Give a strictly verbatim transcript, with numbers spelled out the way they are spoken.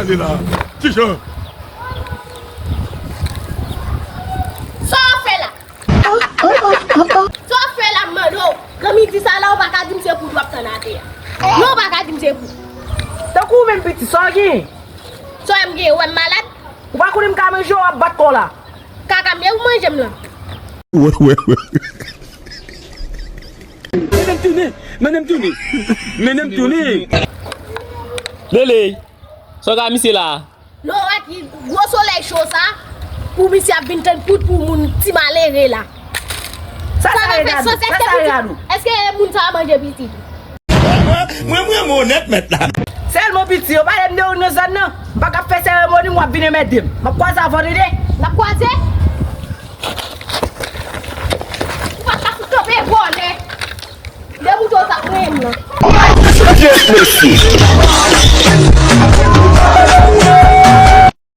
Ti jan. Sa w fè la? Sa w fè la, m mande w? Granmidi sa la, ou pa ka di m se poud w ap tann atè a. Non, ou pa ka di m se poud. Tankou ou menm piti, sa w gen? Sa w wè m gen? Ou wè m malad? Ou pa konnen m ka manje w ap bat kò w la. Kaka m ye pou manje m lan. Wè, wè, wè. Mennen m tounen, mennen m tounen, mennen m tounen. Lele, sa w ka misye la? Non, wè ki gwo solèy cho sa, pou misye ap vin tann poud pou moun ti malere la. Sa sa ye la nou? Sa sa ye la nou? Èske moun sa a manje pitit? Mwen, mwen, mwen onèt mèt la. Sèlman piti, yo pale m de ou nan zòn nan. M pa ka fè seremoni, w ap vin anmède m. M ap kwaze avè w tande. N ap kwaze? Ou pa ka fout kanpe, vòlè. De mouton sa mwen menm nan. Yes, mesye.